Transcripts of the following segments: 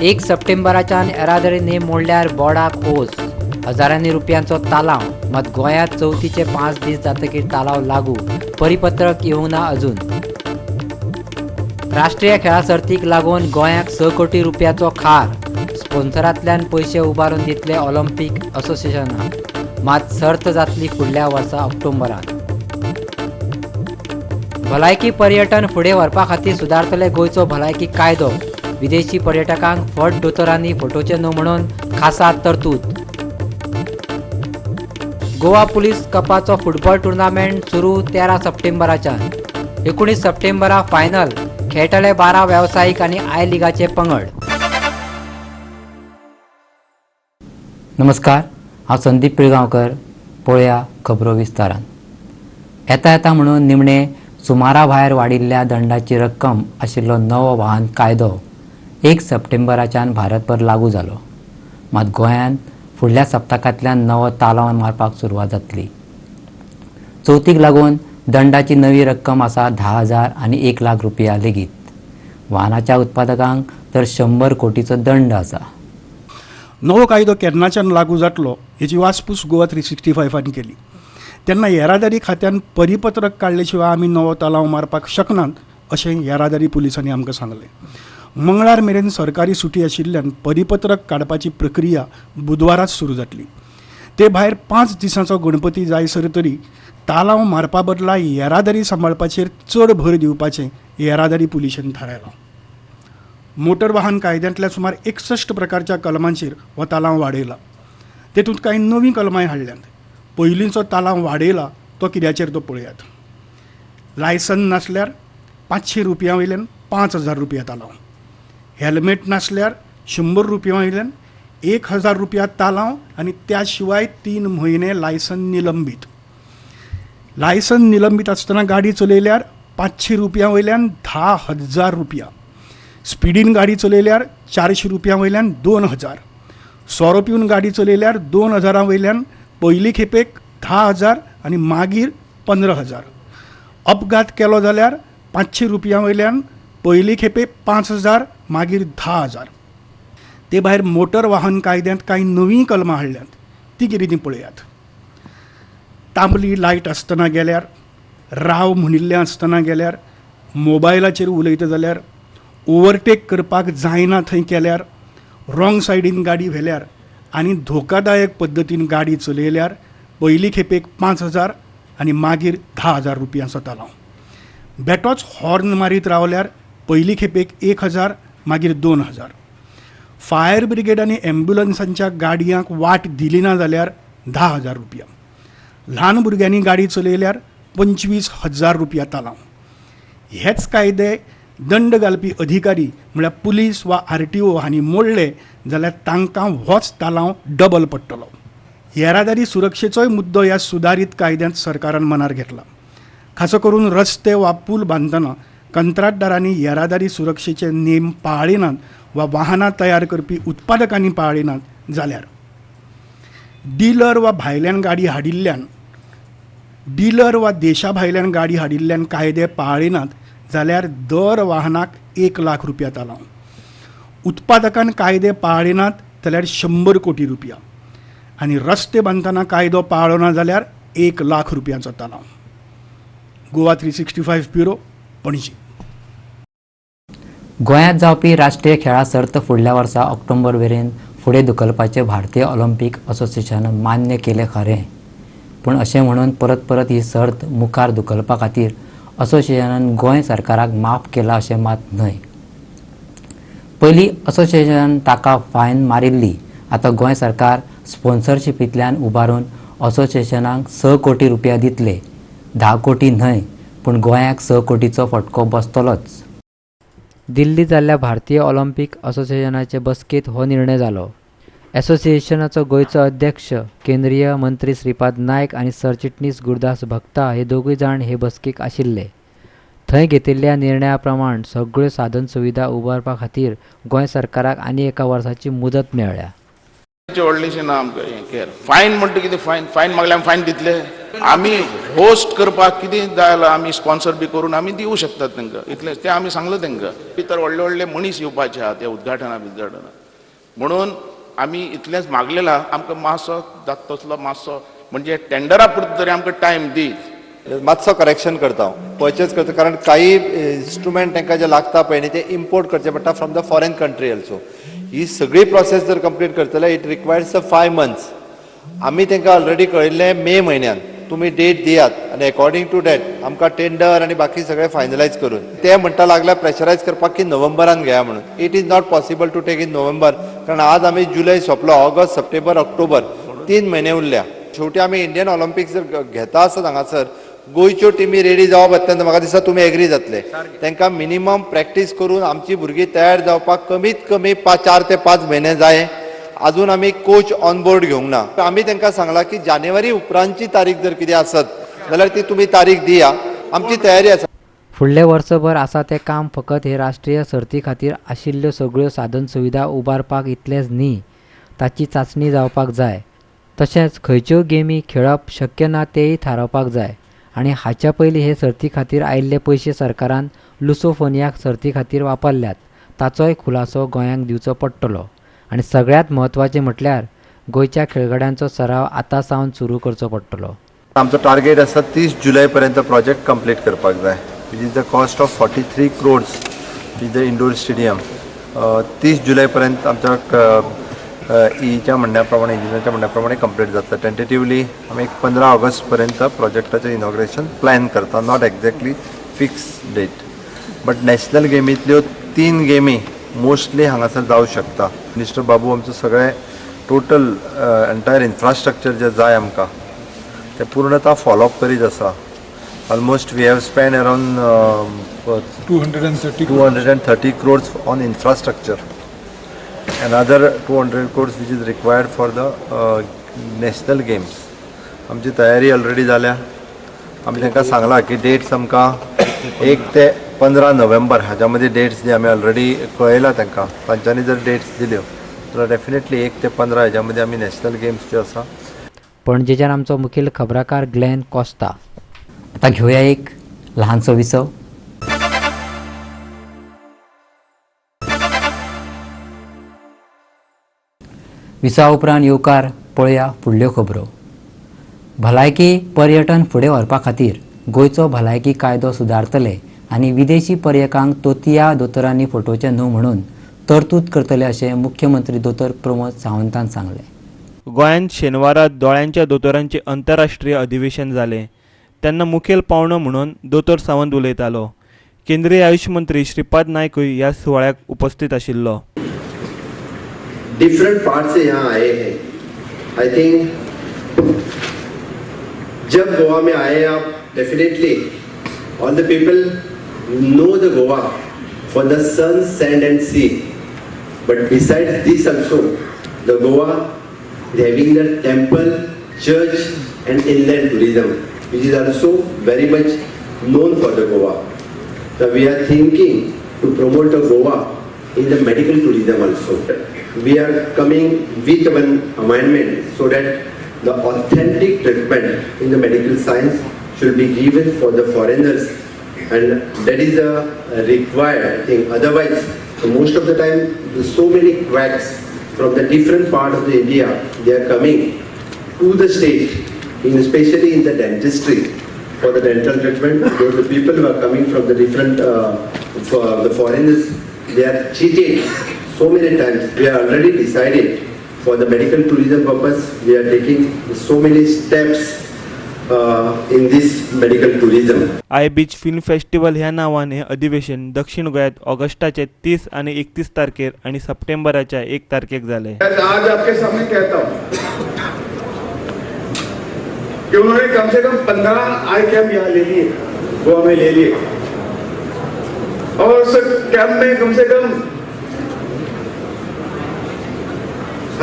1 सप्टेंबराच्यान येरादारी नेम मोडल्यार बोर्डाक ओस, हजारांनी रुपयांचो तालांव. मात गोंयांत चवथीचे 5 दीस जातकीर तालांव लागू, परिपत्रक येवंक ना अजून. राष्ट्रीय खेळां सर्तीक लागून गोंयाक 6 कोटी रुपयाचो खार, स्पॉन्सरांतल्यान पयशे उबारून दितले ऑलिम्पीक असोसिएशनाक, मात सर्त जातली फुडल्या वर्सा ऑक्टोबरांत. भलायकी पर्यटन फुडें व्हरपा खातीर सुदारतले गोंयचो भलायकी कायदो, विदेशी पर्यटकांक फट दोतोरांनी फटोवचे न्हू म्हणून खासा तरतूद. गोवा पुलीस कपाचो फुटबॉल टुर्नामेंट सुरू 13 सप्टेंबराच्यान, 19 सप्टेंबरा फायनल, खेळटले 12 वेवसायीक आनी I लिगाचे पंगड. नमस्कार, हांव संदीप पिळगांवकर. पळोवया खबरो विस्तारान. येता येता म्हणून निमणे सुमारा भायर वाडिल्ल्या दंडाची रक्कम आशिल्लो नवो वाहन कायदो 1 सप्टेंबराच्यान भारतभर लागू जालो. मात गोंयांत फुडल्या सप्तकांतल्यान नवो तालांव मारपाक सुरवात जातली. चवथीक लागून दंडाची नवी रक्कम आसा 10,000 आनी 1 लाख रुपया लेगीत. वाहनाच्या उत्पादकांक तर 100 कोटीचो दंड आसा. नवो कायदो केन्नाच्यान लागू जातलो हेची वासपूस गोवा 365 केली तेन्ना येरादारी खात्यान परिपत्रक काडले शिवाय आमी नवो तालांव मारपाक शकनात अशें येरादारी पुलिसांनी आमकां सांगलें. मंगळार मेरेन सरकारी सुटी आशिल्ल्यान परिपत्रक काडपाची प्रक्रिया बुधवाराच सुरू जातली. ते भायर 5 दिसांचो गणपती जायसर तरी तालांव मारपा बदला येरादारी सांबाळपाचेर चड भर दिवपाचें येरादारी पुलिशेन थारायलां. मोटर वाहन कायद्यांतल्या सुमार 61 प्रकारच्या कलमांचेर हो तालांव वाडयला. तेतूंत कांय नवीं कलमांय हाडल्यांत. पयलींचो तालांव वाडयला तो कित्याचेर तो पळयात. लायसन नासल्यार 500 रुपया वयल्यान 5,000 रुपया तालांव, हेल्मेट नासल्यार 100 रुपया वयल्यान 1,000 रुपया तालांव आनी त्या शिवाय 3 म्हयने लायसन निलंबीत. लायसन निलंबीत आसतना गाडी चलयल्यार 500 रुपया वयल्यान 10,000 रुपया, स्पिडीन गाडी चलयल्यार 400 रुपया वयल्यान 2,000, सोरो पिवन गाडी चलयल्यार 2,000 वयल्यान पयली खेपेक 10,000 आनी मागीर 15,000, अपघात केलो जाल्यार 500 रुपया वयल्यान पयली खेपे 5,000 मागीर 10,000. ते भायर मोटर वाहन कायद्यांत कांय नवीं कलमां हाडल्यांत, ती कितें तीं पळयात. तांबली लायट आसतना गेल्यार, राव म्हणिल्लें आसतना गेल्यार, मोबायलाचेर उलयता जाल्यार, ओवरटेक करपाक जायना थंय केल्यार, रॉंग सायडीन गाडी व्हेल्यार आनी धोकादायक पद्दतीन गाडी चलयल्यार पयली खेपेक 5,000 आनी मागीर 10,000 रुपयांचो तालांव. बेटोच हॉर्न मारीत रावल्यार पयली खेपेक 1,000 मागीर 2,000. फायर ब्रिगेड आनी एम्ब्युलन्सांच्या गाडयांक वाट दिली ना जाल्यार 10,000 रुपया, ल्हान भुरग्यांनी गाडी चलयल्यार 25,000 रुपया तालांव. हेच कायदे दंड घालपी अधिकारी म्हळ्यार पुलीस वा RTO हांणी मोडले जाल्यार तांकां होच तालांव डबल पडटलो. येरादारी सुरक्षेचोय मुद्दो ह्या सुदारीत कायद्यांत सरकारान मनार घेतला. खासा करून रस्ते वा पूल बांदतना कंत्राटदारांनी येरादारी सुरक्षेचे नेम पाळिनात वा वाहनां तयार करपी उत्पादकांनी पाळिनात जाल्यार, डिलर वा भायल्यान गाडी हाडिल्ल्यान, डिलर वा देशा भायल्यान गाडी हाडिल्ल्यान कायदे पाळिनात जाल्यार दर वाहनाक 1 लाख रुपया तालांव, उत्पादकान कायदे पाळिनात जाल्यार 100 कोटी रुपया आनी रस्ते बांदतना कायदो पाळो ना जाल्यार 1 लाख रुपयांचो तालांव. गोवा 365 ब्युरो, पणजी. गोंयांत जावपी राष्ट्रीय खेळां सर्त फुडल्या वर्सा ऑक्टोबर मेरेन फुडें धुकलपाचें भारतीय ऑलिम्पीक असोसिएशनान मान्य केलें खरें, पूण अशें म्हणून परत परत ही सर्त मुखार धुकलपा खातीर असोसिएशनान गोंय सरकाराक माफ केलां अशें मात न्हय. पयलीं असोसिएशनान ताका फायन मारिल्ली, आतां गोंय सरकार स्पॉन्सरशिपींतल्यान उबारून असोसिएशनाक 6 कोटी रुपया दितले, 10 कोटी न्हय, पूण गोंयाक 6 कोटीचो फटको बसतलोच. दिल्ली जाल्ल्या भारतीय ऑलिम्पीक असोसिएशनाचे बसकेंत हो निर्णय जालो. असोसिएशनाचो गोंयचो अध्यक्ष केंद्रीय मंत्री श्रीपाद नायक आनी सरचिटणीस गुरदास भक्ता हे दोगूय जाण हे बसकेक आशिल्ले. थंय घेतिल्ल्या निर्णया प्रमाण सगळ्यो साधन सुविधा उबारपा खातीर गोंय सरकाराक आनी 1 वर्साची मुदत मेळ्ळ्या. व्हडलीशी ना आमकां हें केअर. फायन म्हणटा कितें, फायन फायन मागल्यार फायन दितले. आमी होस्ट करपाक कितें जाय जाल्यार आमी स्पॉन्सर बी करून आमी दिवं शकतात तांकां, इतलें तें आमी सांगलां तांकां. भितर व्हडले व्हडले मनीस येवपाचे आहा त्या उद्घाटना बिद्घाटना, म्हणून आमी इतलेंच मागलेलां आमकां मातसो जाता तसलो मातसो म्हणजे टेंडरा पुरतो तरी आमकां टायम दीत. मातसो करेक्शन करता हांव, पर्चेज करता, कारण काही इन्स्ट्रुमेंट तांकां जे लागता पळय न्ही ते इम्पोर्ट करचे पडटा from the foreign country also. ही सगळी प्रोसेस जर कंप्लीट करतले it requires a 5 months. आमी तांकां ऑलरेडी कळयल्लें मे म्हयन्यान तुमी डेट दियात आनी एकॉर्डिंग टू that आमकां टेंडर आनी बाकी सगळें फायनलायज करून ते म्हणटा लागल्या प्रेशरायज करपाक की नोव्हेंबरान घेया म्हणून. It is not possible to take in November, कारण आज आमी जुलय सोंपलो, ऑगस्ट, सप्टेंबर, ऑक्टोबर, 3 म्हयने उरल्या. शेवटी आमी इंडियन ऑलिम्पिक्स जर घेता आसत हांगासर गोंयच्यो टिमी रेडी जावप अत्यंत, म्हाका दिसता तुमी एग्री जातले. तांकां मिनिमम प्रॅक्टीस करून आमची भुरगीं तयार जावपाक कमीत कमी 4 ते 5 म्हयने जाय. अजून आमी कोच ऑन बोर्ड घेवंक ना. आमी तांकां सांगलां की जानेवारी उपरांतची तारीख जर कितें आसत जाल्यार ती तुमी तारीख दिया, आमची तयारी आसा. फुडले वर्सभर आसा तें काम फकत हे राष्ट्रीय सर्ती खातीर आशिल्ल्यो सगळ्यो साधन सुविधा उबारपाक इतलेंच न्ही, ताची चांचणी जावपाक जाय. तशेंच खंयच्यो गेमी खेळप शक्य ना तेय थारावपाक जाय आनी हाच्या पयलीं हे सर्ती खातीर आयिल्ले पयशे सरकारान लुसोफोनिया सर्ती खातीर वापरल्यात ताचोय खुलासो गोंयांक दिवचो पडटलो. आनी सगळ्यांत म्हत्वाचें म्हटल्यार गोंयच्या खेळगड्यांचो सराव आतां सावन सुरू करचो पडटलो. आमचो टार्गेट आसा 30 जुलय पर्यंत प्रोजेक्ट कंप्लीट करपाक जाय, which is the cost of 43 crores is the indoor stadium. 30 जुलय पर्यंत आमच्या ईच्या म्हणण्या प्रमाणे, इंजिनियराच्या म्हणण्या प्रमाणे कंप्लीट जातलो. टेंटेटिवली आमी एक 15 ऑगस्ट पर्यंत प्रोजेक्टाचें इनॉग्रेशन प्लॅन करता, not exactly fix date, but national गेमींतल्यो 3 गेमी मोस्टली हांगासर जावं शकता. मिनिस्टर बाबू आमचो सगळें टोटल एंटायर इन्फ्रास्ट्रक्चर जें जाय आमकां ते पूर्णतः फॉलोअप करीत आसा. Almost we have spend around 230 crores on infrastructure, another 200 crores which is required for the national games. आमची तयारी ऑलरेडी जाल्या. आमी तांकां सांगलां की डेट्स आमकां 1 ते 15 नोव्हेंबर हाज्या मदीं डेट्स दी, आमी ऑलरेडी कळयलां तांकां. तांच्यांनी जर डेट्स दिल्यो जाल्यार डेफिनेटली 1 ते 15 हाज्या मदीं आमी नॅशनल गेम्स ज्यो आसा. पणजेच्यान आमचो मुखेल खबराकार ग्लॅन कोस्ता. आतां घेवया एक ल्हानसो विसव. विसवा उपरांत येवकार पळया फुडल्यो खबरो. भलायकी पर्यटन फुडें व्हरपा खातीर गोंयचो भलायकी कायदो सुदारतले आनी विदेशी पर्यटकांक तोतिया दोतोरांनी फटोवचें न्हू म्हणून तरतूद करतले अशें मुख्यमंत्री दोतोर प्रमोद सावंतान सांगलें. गोंयांत शेनवारा दोळ्यांच्या दोतोरांचें अंतरराष्ट्रीय अधिवेशन जालें तेन्ना मुखेल पावणो म्हणून दोतोर सावंत उलयतालो. केंद्रीय आयुष मंत्री श्रीपाद नायकूय ह्या सुवाळ्याक उपस्थित आशिल्लो. डिफरेंट पार्ट से यहाँ आए हैं. I think जब गोवा में आए आप, definitely all the people know the Goa for the sun, sand and sea, but besides this also the Goa is having the temple, church and inland tourism, which is also very much known for the Goa. So we are thinking to promote the Goa in the medical tourism also. We are coming with one amendment so that the authentic treatment in the medical science should be given for the foreigners, and that is a required thing. Otherwise, most of the time, there's so many quacks from the different part of the India, they are coming to the state, in especially in the dentistry, for the dental treatment. Those the people who are coming from the different, for the foreigners, they are cheated so many times. We are already decided for the medical tourism purpose. We are taking so many steps in this medical tourism. I beach film festival ह्या नांवान हें अधिवेशन दक्षिण गोंयांत ऑगस्टाचे 30 आनी 31 तारखेर आनी सप्टेंबराच्या 1 तारखेक जालें. आज आपके सामने कहता हूं कि उन्होंने कम से कम 15 आई कैंप यहाँ ले लिए, गोवा में ले लिए, और उस कैंप में कम से कम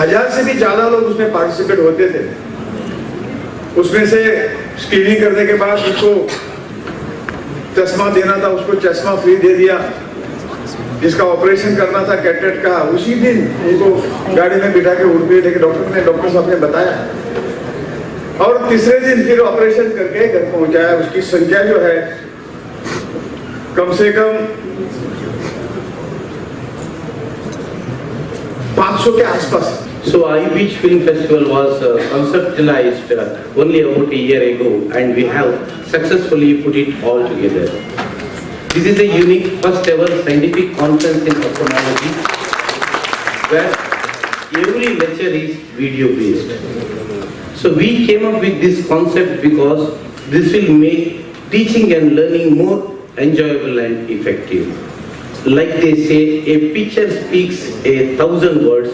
1000 से भी ज्यादा लोग उसमें पार्टिसिपेट होते थे. उसमें से स्क्रीनिंग करने के बाद उसको चश्मा देना था, उसको चश्मा फ्री दे दिया. जिसका ऑपरेशन करना था कैटरेक्ट का, उसी दिन उनको गाड़ी में बिठा के उड़पी लेके डॉक्टर साहब ने बताया. और तीसरे दिन फिर ऑपरेशन करके घर पहुंचाया। उसकी संख्या जो है कम से कम 500 के आसपास। So iBeach Film Festival was conceptualized only about a year ago, and we have successfully put it all together. This is a unique first ever scientific conference in ophthalmology where every lecture is video based. So we came up with this concept because this will make teaching and learning more enjoyable and effective. Like they say, a picture speaks 1,000 words,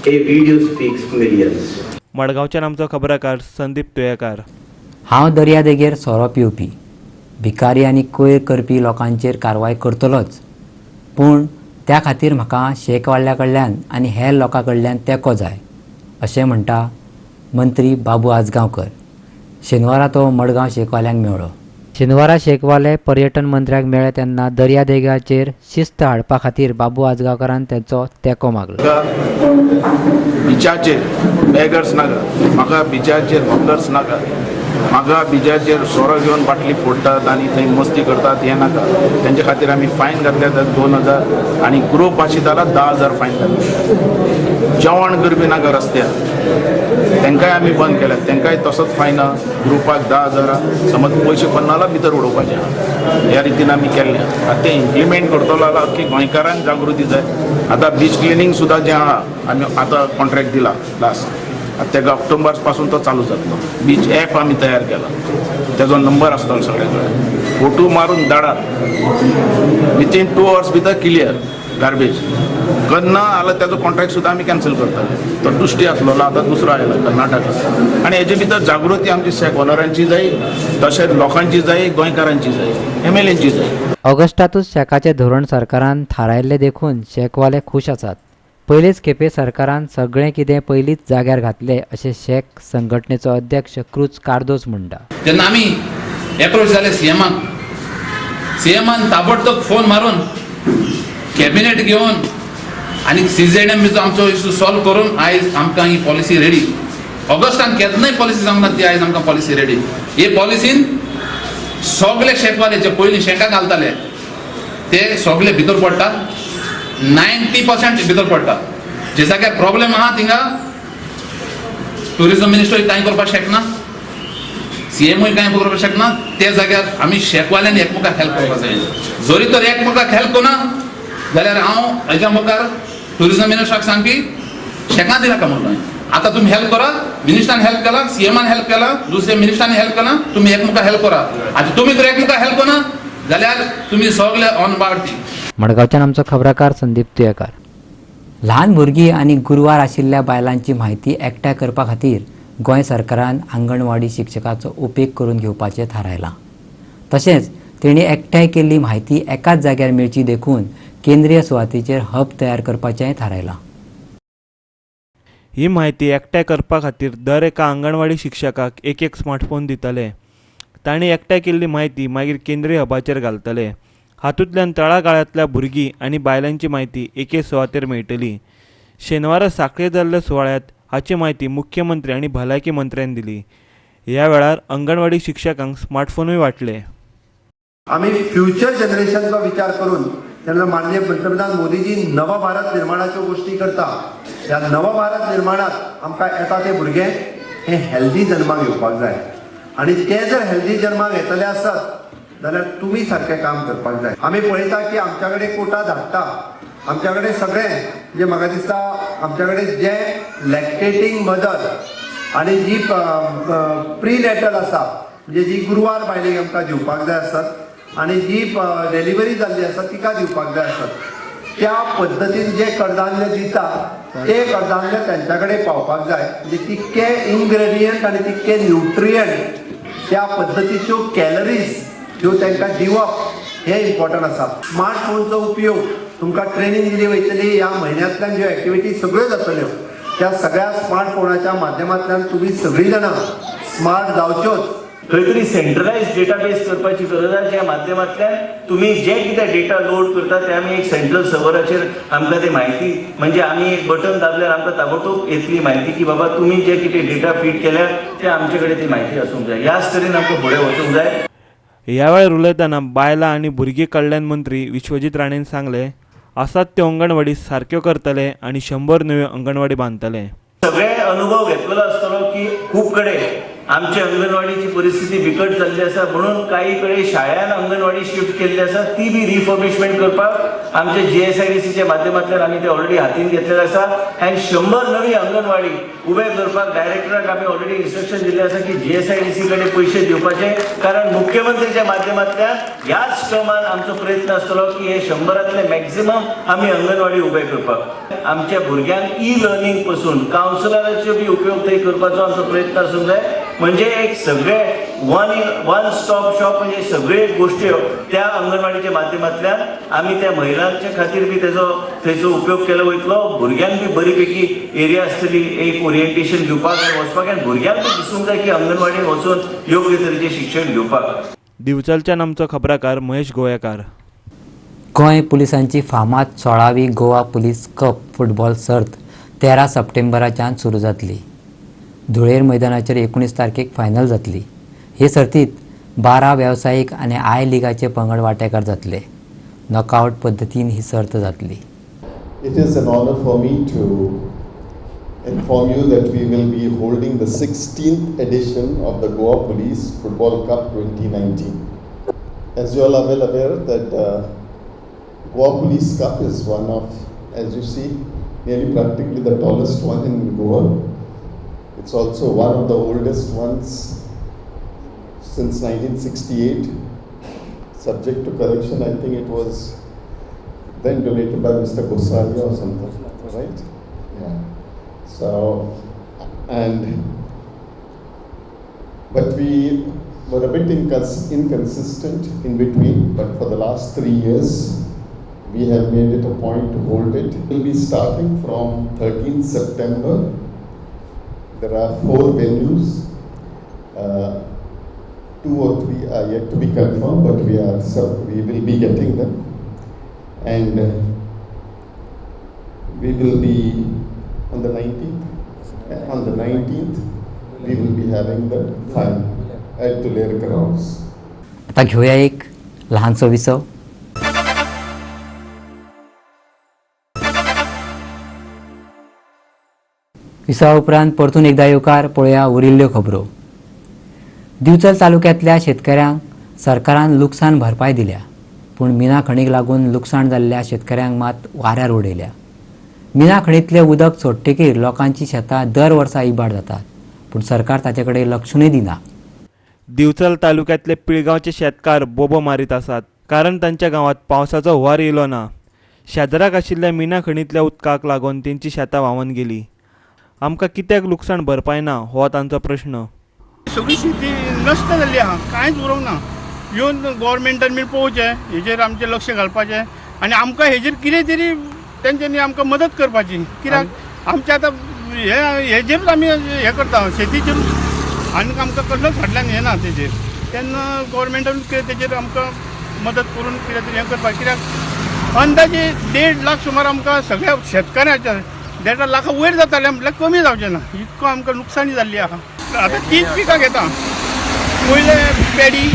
a video speaks millions. मडगांवच्यान आमचो खबराकार संदीप तुयेकार. हांव दर्यादेगेर सोरो पिवपी, भिकारी आनी कोयर करपी लोकांचेर कारवाय करतलोच, पूण त्या खातीर म्हाका शेकवाल्या कडल्यान आनी हेर लोकां कडल्यान तेंको जाय अशें म्हणटा मंत्री बाबू आजगांवकर. शेनवारा तो मडगांव शेकवाल्यांक मेळ्ळो. शेनवारा शेकवाले पर्यटन मंत्र्याक मेळ्ळे तेन्ना दर्यादेगाचेर शिस्त हाडपा खातीर बाबू आजगांवकरान तेंचो तेंको मागलो. बिचाचेर बेगर्स नाका, म्हाका बिचाचेर हॉकर्स नाका, म्हाका बिचाचेर सोरो घेवन बाटली फोडटात आनी थंय मस्ती करतात हें नाका. तेंचे खातीर आमी फायन घातल्या 2000 आनी ग्रुप आशिल्लो 10,000 फायन घातल्या. जेवण करपी नाका रस्त्यार, तांकांय आमी बंद केल्या, तांकांय तसोच फायन ग्रुपाक 10,000 समज पयशे पन्नाला भितर उडोवपाचें. ह्या रितीन आमी केल्लें. आतां तें इम्प्लिमेंट करतलो जाल्यार अख्खी गोंयकारांक जागृती जाय. आतां बीच क्लिनींग सुद्दां जें आहा आमी आतां कॉन्ट्रॅक्ट दिला लास्ट, आतां तेका ऑक्टोबर पासून तो चालू जातलो. बीच एप आमी तयार केला, तेजो नंबर आसतलो सगळे कडेन, फोटो मारून धाडात, विथीन 2 आवर्स भितर क्लियर गार्बेज. करना जाल्यार तेजो कॉन्ट्रॅक्ट सुद्दां आमी कॅन्सल करतले. तो दुश्टी आसलेलो आतां दुसरो आयला कर्नाटका. आनी हेजे भितर जागृती आमची शॅक ओनरांची जाय, तशेंच लोकांची जाय, गोंयकारांची जाय, एमएलएंची जाय. ऑगस्टातूच शॅकाचें धोरण सरकारान थारायल्लें देखून शॅकवाले खूश आसात. पयलेच खेपे सरकारान सगळें कितें पयलींच जाग्यार घातलें अशें शॅक संघटनेचो अध्यक्ष क्रूज कार्दोज म्हणटा. जेन्ना आमी एप्रोच जाले सीएमाक, सीएमान ताबडतोब फोन मारून कॅबिनेट घेवन आनी सीझेडएम बीचो आमचो इशू सॉल्व करून आयज आमकां ही पॉलिसी रेडी. ऑगस्टान केन्नाय पॉलिसी सांगना ती आयज आमकां पॉलिसी रेडी. हे पॉलिसीन सगळे शेकवाले जे पयलीं शेकां घालताले ते सगळे भितर पडटा, 90% भितर पडटा. जे जाग्यार प्रॉब्लेम आहा थिंगा ट्युरिजम मिनिस्टर कांय करपाक शकना, सीएमूय कांय करपाक शकना. ते जाग्यार आमी शेकवाल्यांनी एकमेकाक हेल्प करपाक जाय. जरी तर एकमेकाक हेल्प करना जाल्यार हांव हेज्या मुखार ट्युरिजम मिनिस्टराक सांगपी शेकां दिनाका म्हणून. आतां तुमी हेल्प करा, मिनिस्टरान हेल्प केला, सीएमान हेल्प केला, दुसऱ्या मिनिस्टरान हेल्प केला, तुमी एकमेकाक हेल्प करा. आतां तुमी जर एकमेकाक हेल्प करना जाल्यार तुमी सगळे ऑन बार्ड. मडगांवच्यान आमचो खबराकार संदीप तुयेकार. ल्हान भुरगीं आनी गुरवार आशिल्ल्या बायलांची म्हायती एकठांय करपा खातीर गोंय सरकारान आंगणवाडी शिक्षकाचो उपेग करून घेवपाचें थारायलां. तशेंच तेणी एकठांय केल्ली म्हायती एकाच जाग्यार मेळची देखून केंद्रीय सुवातेचेर हब तयार करपाचेंय थारायलां. ही म्हायती एकठांय करपा खातीर दर एका आंगणवाडी शिक्षकाक एक एक स्मार्टफोन दितले. तांणी एकठांय केल्ली म्हायती मागीर केंद्रीय हबाचेर घालतले. हातूंतल्यान तळागाळांतल्या भुरगीं आनी बायलांची म्हायती एके सुवातेर मेळटली. शेनवारा सांखळे जाल्ल्या सुवाळ्यांत हाची म्हायती मुख्यमंत्री आनी भलायकी मंत्र्यान दिली. ह्या वेळार अंगणवाडी शिक्षकांक स्मार्टफोनूय वांटले. आमी फ्युचर जनरेशनचो विचार करून तेन्ना माननीय पंतप्रधान मोदीजी नव भारत निर्माणाच्यो गोश्टी करता. ह्या नव भारत निर्माणात आमकां येता ते भुरगे हे हेल्दी जल्माक येवपाक जाय आनी ते जर हेल्दी जल्माक येतले आसत जाल्यार तुमी सारकें काम करपाक जाय. आमी पळयता की आमच्या कडेन कोटा धाडटा, आमच्या कडेन सगळें म्हणजे म्हाका दिसता आमच्या कडेन जे लॅक्टेटींग मदर आनी जी प्रिनेटल आसा म्हणजे जी गुरवार बायलेक आमकां दिवपाक जाय आसत आनी जी डिलिव्हरी जाल्ली आसा तिका दिवपाक जाय आसत, त्या पद्दतीन जे कडधान्य दिता ते कडधान्य तेंच्या कडेन पावपाक जाय. म्हणजे तितके इनग्रेडियंट आनी तितके न्युट्रियंट त्या पद्दतीच्यो कॅलरीज ज्यो तांकां दिवप हें इम्पॉर्टंट आसा. स्मार्टफोनचो उपयोग तुमकां ट्रेनींग दिली वयतली, ह्या म्हयन्यांतल्यान ज्यो एक्टिविटी सगळ्यो जातल्यो त्या सगळ्या स्मार्टफोनाच्या माध्यमांतल्यान तुमी सगळीं जाणां स्मार्ट जावच्योच. खंय तरी सेंट्रलायज डेटाबेस करपाची गरज आसा, ज्या माध्यमांतल्यान तुमी जे कितें डेटा लोड करता ते आमी एक सेंट्रल सर्वराचेर आमकां ती म्हायती, म्हणजे आमी एक बटन दाबल्यार आमकां ताबडतोब येतली म्हायती की बाबा तुमी जे कितें डेटा फीड केल्या ते आमचे कडेन ती म्हायती आसूंक जाय. ह्याच तरेन आमकां फुडें वचूंक जाय. ह्या वेळार उलयतना बायलां आनी भुरगीं कल्याण मंत्री विश्वजीत राणेन सांगलें, आसात त्यो अंगणवाडी सारक्यो करतले आनी 100 नव्यो अंगणवाडी बांदतले. सगळे अनुभव घेतलेलो आसतलो की खूब कडेन आमच्या अंगणवाडीची परिस्थिती बिकट जाल्ली आसा, म्हणून काही कडेन शाळान अंगणवाडी शिफ्ट केल्ली आसा, ती बी रिफर्बिशमेंट करपाक आमच्या GSIDCच्या माध्यमांतल्यान आमी ते ऑलरेडी हातीन घेतलेले आसा. आनी 100 नवी अंगणवाडी उबे करपाक डायरेक्टराक आमी ऑलरेडी इन्स्ट्रक्शन दिल्ले आसा की GSIDC कडेन पयशे दिवपाचे, कारण मुख्यमंत्रीच्या माध्यमांतल्यान ह्याच टर्मान आमचो प्रयत्न आसतलो की हे 100तले मॅक्झिमम आमी अंगणवाडी उबे करपाक. आमच्या भुरग्यांक ई लर्निंग पसून कावन्सिलराचो बी उपयोग थंय करपाचो आमचो प्रयत्न आसूंक जाय. म्हणजे एक सगळे वन स्टॉप शॉप, म्हणजे सगळे गोष्टी त्या अंगणवाडीच्या माध्यमांतल्यान आमी त्या महिलांच्या खातीर बी तेजो थंयचो उपयोग केलो वयतलो. भुरग्यांक बी बरी पैकी एरिया आसतली एक ओरिएंटेशन घेवपाक आनी वचपाक, आनी भुरग्यांक बी दिसूंक जाय की अंगणवाडीन वचून योग्य तरेचें शिक्षण घेवपाक. दिवचलच्यान आमचो खबराकार महेश गोवेकार. गोंय पुलिसांची फामाद 16वी गोवा पुलीस कप फुटबॉल सर्त 13 सप्टेंबराच्यान सुरू जातली. धुळेर मैदानाचेर 19 तारखेक फायनल जातली. हे सर्तीत 12 वेवसायीक आनी I लिगाचे पंगड वांटेकार जातले. नॉकआवट पद्दतीन ही सर्त जातली. It is an honor for me to inform you that we will be holding the 16th edition of the Goa Police Football Cup 2019. As you all are well aware that Goa Police Cup is one of, as you see, nearly practically the tallest one in Goa. It's also one of the oldest ones since 1968. Subject to correction, I think it was then donated by Mr. Gosalia or something, right? Yeah. So, but we were a bit inconsistent in between, but for the last 3 years, we have made it a point to hold it. We'll be starting from 13th September. There are 4 venues. 2 or 3 are yet to be confirmed, but we will be getting them, and we will be on the 19th. On the 19th, we will be having the final at Tuler grounds. आता घेऊया एक लहानसो विसव. विसवा उपरांत परतून एकदा येवकार. पळोवया उरिल्ल्यो खबरो. दिवचल तालुक्यांतल्या शेतकऱ्यांक सरकारान लुकसाण भरपाय दिल्या, पूण मिना खणीक लागून लुकसाण जाल्ल्या शेतकऱ्यांक मात वाऱ्यार उडयल्या. मिना खणींतलें उदक सोडटकीर लोकांची शेतां दर वर्सा इबाड जातात, पूण सरकार ताचे कडेन लक्षूय दिना. दिवचल तालुक्यांतले पिळगांवचे शेतकार बोबो मारीत आसात, कारण तांच्या गांवांत पावसाचो हुंवार येयलो ना. शेजराक आशिल्ल्या मिना खणींतल्या उदकाक लागून तेंची शेतां व्हांवन गेली. आमकां कित्याक लुकसाण भरपाय ना हो तांचो प्रश्न. सगळी शेती नश्ट जाल्ली आहा, कांयच उरोवंक ना. येवन गोवोरमेंटान बी पळोवचें, हेजेर आमचें लक्ष घालपाचें आनी आमकां हेजेर कितें तरी तेंच्यांनी आमकां मदत करपाची. कित्याक आमचें आतां हे हेजेरूच आमी हें करता, शेतीचेरूच, आनी आमकां कसलोच फाटल्यान हें ना तेजेर. तेन्ना गोवोरमेंटान कितें तेजेर आमकां मदत करून कितें तरी हें करपाक. कित्याक अंदाजे 1.5 लाख सुमार आमकां सगळ्या शेतकाऱ्यांच्या 1.5 लाखा वयर जातालें म्हटल्यार कमी जावचें ना, इतको आमकां लुकसाणी जाल्ली आहा. आतां 3 पिकां घेता, पयले पेडी,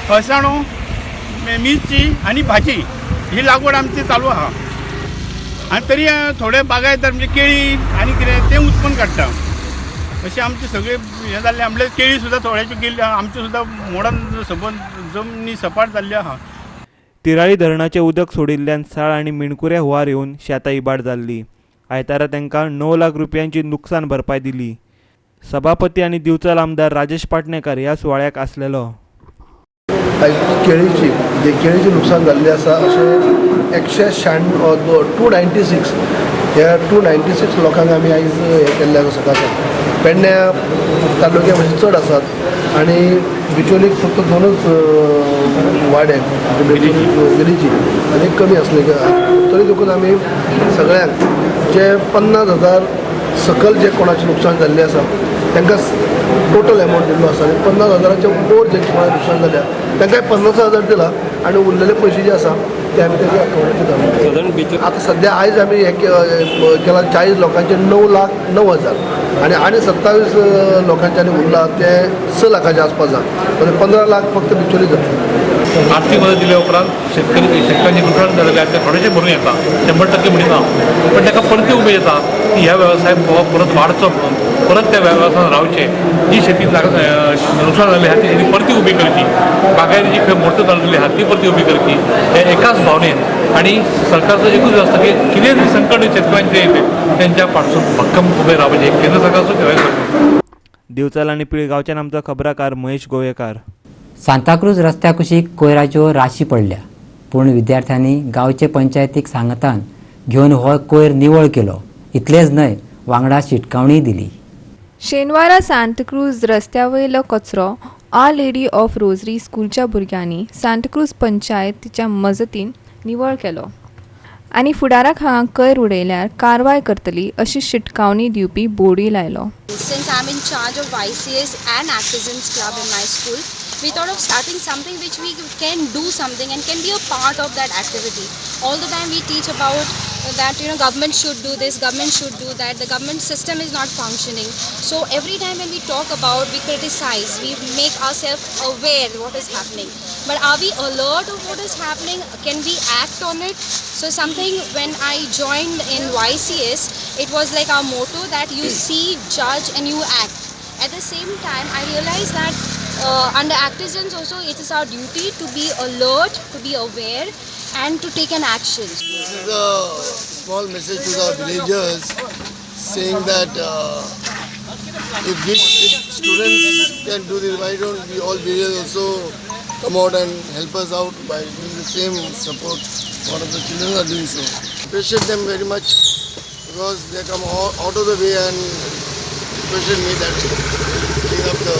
हळसाणो, मिरची आनी भाजी ही लागवड आमची चालू आहा. आनी तरी थोडे बागायतदार म्हणजे केळी आनी कितें तें उत्पन्न काडटा. अशें आमचें सगळें हें जाल्लें. म्हणल्यार केळी सुद्दां थोड्याच्यो गेल्ल्यो, आमच्यो सुद्दां मोडान सबंद जमनी सपाट जाल्ल्यो आहा. तिराळी धरणाचें उदक सोडिल्ल्यान साळ आनी मेणकुऱ्या हुंवार येवन शेतां इबाड जाल्ली. आयतारा तांकां 9 लाख रुपयांची नुकसान भरपाय दिली. सभापती आनी दिवचल आमदार राजेश पाटणेकर ह्या सुवाळ्याक आसलेलो. केळीची जे केळीचें नुकसान जाल्लें आसा अशें 196 296 ह्या 296 लोकांक आमी आयज हें केल्लें आसा. सकाळ पेडण्या तालुक्या मातशें चड आसात आनी बिचोलीक फक्त 2च वाडे विलेजी आनी कमी आसले तरी देखून आमी सगळ्यांक जे 50,000 सकल जे कोणाचें नुकसान जाल्लें आसा तांकां टोटल एमावंट दिल्लो आसा आनी 50,000 वयर जेंचें कोणाचें नुकसान जाल्या तांकां 50,000 दिला आनी उरलेले पयशे जे आसा ते आमी तेज्या अकावंटाचेर धाडून. आतां सद्या आयज आमी हें केलां 40 लोकांचे 9,09,000 आनी आनी 27 लोकांचे आनी उरला ते 6 लाखाच्या आसपास आसा, म्हणजे 15 लाख फक्त बिचोली जातले. आर्थिक मदत दिल्या उपरांत शेतकऱ्यांचे लुकसाण जालेलें आसा तें थोडेशें भरून येता, 100% म्हणिना, पण ताका परती उमेद येता की ह्या वेवसाय परत वाडचो म्हणून, परत त्या वेवसायान रावचें. जी शेती नुकसान जाल्ली आसा ती शेती परती उबी करची, बागायती जी खंय मोडतो जाल्ली आसा ती परती उबी करची, हे एकाच भावनेन. आनी सरकारचो एकूच आसता की कितें संकट शेतकऱ्यांचेर येते तेंच्या पासून भक्कम उबें रावपाचें केंद्र सरकारचो सरकार. दिवचल आनी पिळगांवच्यान आमचो खबराकार महेश गोवेकार. सांताक्रूज रस्त्या कुशीक कोयराच्यो राशी पडल्या, पूण विद्यार्थ्यांनी गांवचे पंचायतीक सांगतान घेवन हो कोयर निवळ केलो. इतलेंच न्हय, वांगडा शिटकावणीय दिली. शेनवारा सांताक्रूज रस्त्या वयलो कचरो आर लेडी ऑफ रोजरी स्कूलच्या भुरग्यांनी सांताक्रूज पंचायतीच्या मजतीन निवळ केलो आनी फुडाराक हांगा कोयर उडयल्यार कारवाय करतली अशी शिटकावणी दिवपी बोर्डूय लायलो. Since I'm in charge of YCS and Artisans Club in my school, we thought of starting something which we can do something and can be a part of that activity. All the time we teach about that, you know, government should do this, government should do that, the government system is not functioning. So every time when we talk about, we criticize, we make ourselves aware what is happening. But are we alert of what is happening? Can we act on it? So something when I joined in YCS, it was like our motto that you see, judge and you act. At the same time, I realized that under Artisans also, it is our duty to be alert, to be aware and to take an action. This is a small message to the villagers saying that if students can do this, why don't we all villagers also come out and help us out by doing the same support what the children are doing. So appreciate them very much because they come all out of the way and requested me that clean up the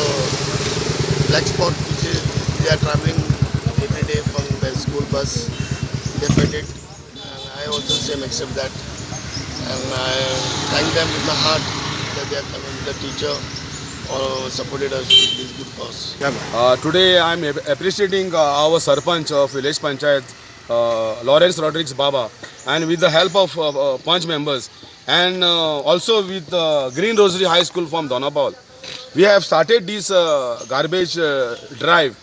black spot which is, they are traveling every day from the school bus. They felt it, and I also same accept that, and I thank them with my heart that they are coming, the teacher or supported us with this good cause. Today I am appreciating our sarpanch of village panchayat, Lawrence Rodrigues Baba, and with the help of panch members and also with Green Rosary High School from Donapaul, we have started this garbage drive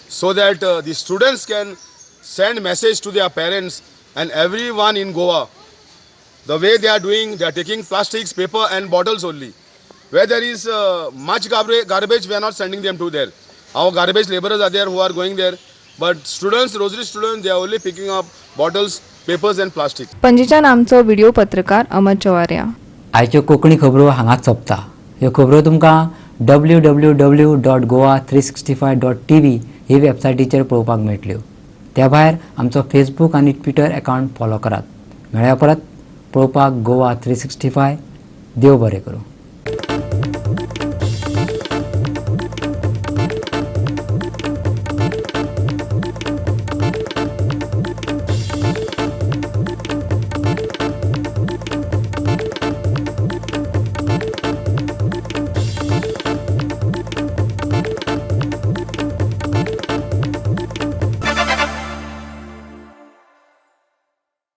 so that the students can send message to their parents and everyone in Goa. The way they are doing, they are taking plastics, paper and bottles only. Where there is much garbage, we are not sending them to there. Our garbage laborers are there who are going there. But students, Rosary students, they are only picking up bottles, papers and plastic. पणजेच्यान आमचो video पत्रकार अमर चवारिया. आयच्यो कोंकणी खबरो हांगाच सोंपता. ह्यो खबरो तुमकां www.goa365.tv ही वेबसायटीचेर पळोवपाक मेळटल्यो. त्या भायर आमचो फेसबूक आनी ट्विटर अकावंट फॉलो करात. मेळया परत पळोवपाक गोवा 365. देव बरें करूं.